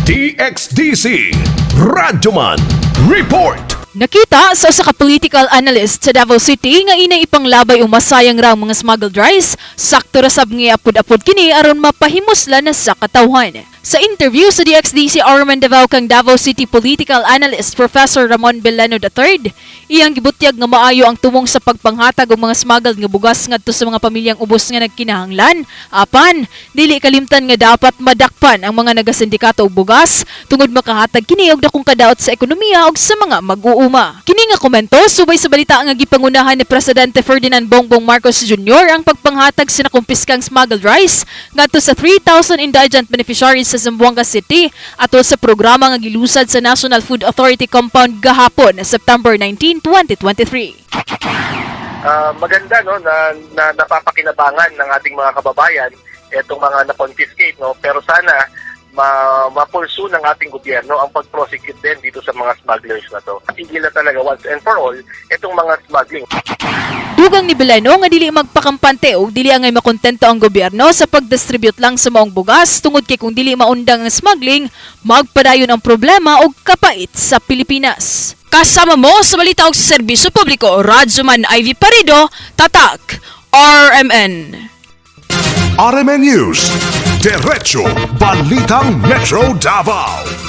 DXDC Radyoman Report. Nakita sa usa ka political analyst sa Davao City nga inay ipanglabay o masayang ra ang mga smuggled rice, sakto ra sab nga apod-apod kini aron mapahimuslan na sa katawhan. Sa interview sa DXDC RMN Davao kang Davao City political analyst Professor Ramon Belano III, iyang gibutyag nga maayo ang tumong sa pagpanghatag og mga smuggled nga bugas ngadto sa mga pamilyang ubos nga nagkinahanglan. Apan, dili kalimtan nga dapat madakpan ang mga nagasindikato og bugas tungod makahatag kini og dakong kadaot sa ekonomiya ug sa mga mag-uuma. Kini nga komento subay sa balita nga gipangunahan ni Presidente Ferdinand Bongbong Marcos Jr. ang pagpanghatag sa nakumpiskang smuggled rice ngadto sa 3,000 indigent beneficiaries sa Zamboanga City atol sa programa nga gilusad sa National Food Authority Compound gahapon, September 19, 2023. Maganda, no, na napapakinabangan ng ating mga kababayan itong mga na-confiscate, no, pero sana ma-pursue ng ating gobyerno ang pag-prosecute din dito sa mga smugglers na to. Tigil na talaga once and for all itong mga smuggling. Dugang ni Beleno nga dili magpakampante ug dili angay makontento ang gobyerno sa pagdistribute lang sa maong bugas tungod kay kung dili maundang ang smuggling, magpadayon ang problema og kapait sa Pilipinas. Kasama mo sa balita og sa serbisyo publiko, Radyoman Ivy Parido, Tatak, RMN. RMN News. Diretso Balitang Metro Davao.